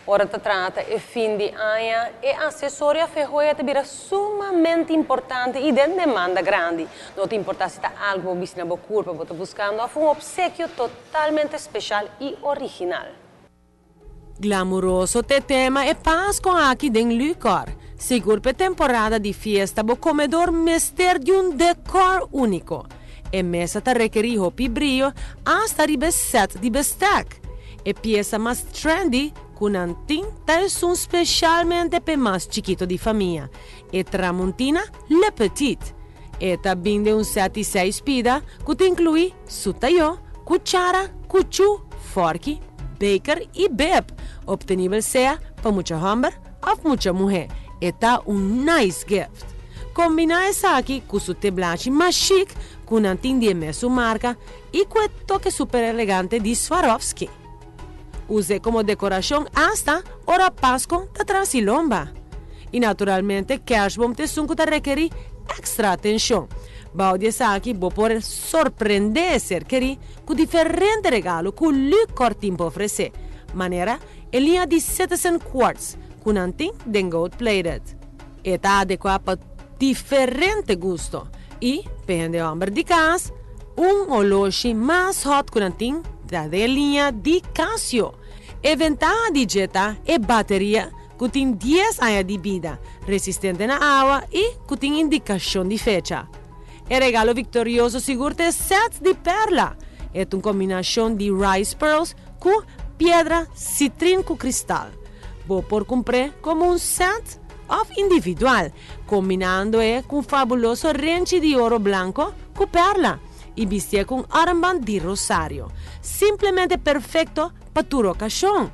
Ora ta trata e fin di aña, e accesorio of joya ta bira sumamente importante y den demanda grandi. No ta importa si ta algo bo na bo curpa bo ta buscando of un obsequio totalmente special y original. Glamuroso t'e tema e Pasco aki den Lucor. Sigur p'e temporada di fiesta bo comedor mester di un decor unico. E mesa ta rekeri hopi briyo hasta riba set di bestek. E pieza mas trendy cu nan tin ta esun specialmente p'e mas chikito di famia. E Tramontina Le Petit. E ta bin den un set di 6 pida cu ta inclui su tayo, cuchara, cuchu, forki, beker y bib. Obtenibel sea pa mucha homber of mucha muher. E ta un nice gift. Combina esaki cu su teblachi mas chic cu nan tin di mesun marca y cu e toque super elegante di Swarovski. Use como decoracion hasta ora Pasco ta tras lomba. Y naturalmente kerstboom t'esun cu ta rekeri extra atencion. Bou di esaki bo por sorprende ser keri cu diferente regalo cu Lucor tin pa ofrece. Manera e linea di Citizen Quartz cu nan tin den gold plated. E ta adecua pa diferente gusto. Y, pa hende homber di cas, un oloshi mas hot cu nan tin ta di linea di Casio. E ventaha di dje ta e bateria cu tin 10 aña di bida, resistente na awa y cu tin indicacion di fecha. E regalo victorioso sigur t'e set di perla. E ta un combinacion di rice pearls cu piedra citrine cu cristal. Bo por cumpra como un set of individual, combinando e cu fabuloso renchi di oro blanco cu perla y bisti cu armband di rosario. Simplemente perfecto pa tur ocasion.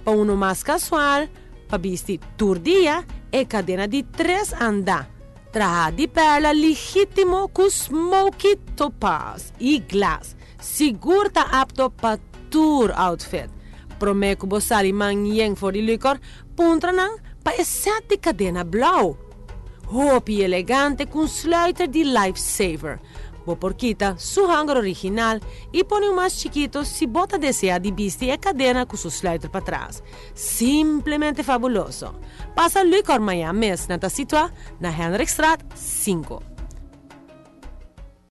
Pa uno mas casual, pa bisti tur dia e cadena di 3 anda. Traha di perla legitimo cu smoky topaz y glass. Sigur ta apto pa tur outfit. Prome cu bo sali man yen for di Lucor, puntra nan pa e set di cadena blauw. Hopi elegante cu sluiter di lifesaver. Bo por kita su hanger original y pone un mas chikito si bo ta desea di bisti e cadena cu su sluiter patras. Simplemente fabuloso. Pasa Lucor mañan mes, nan ta situa na Hendrikstraat 5.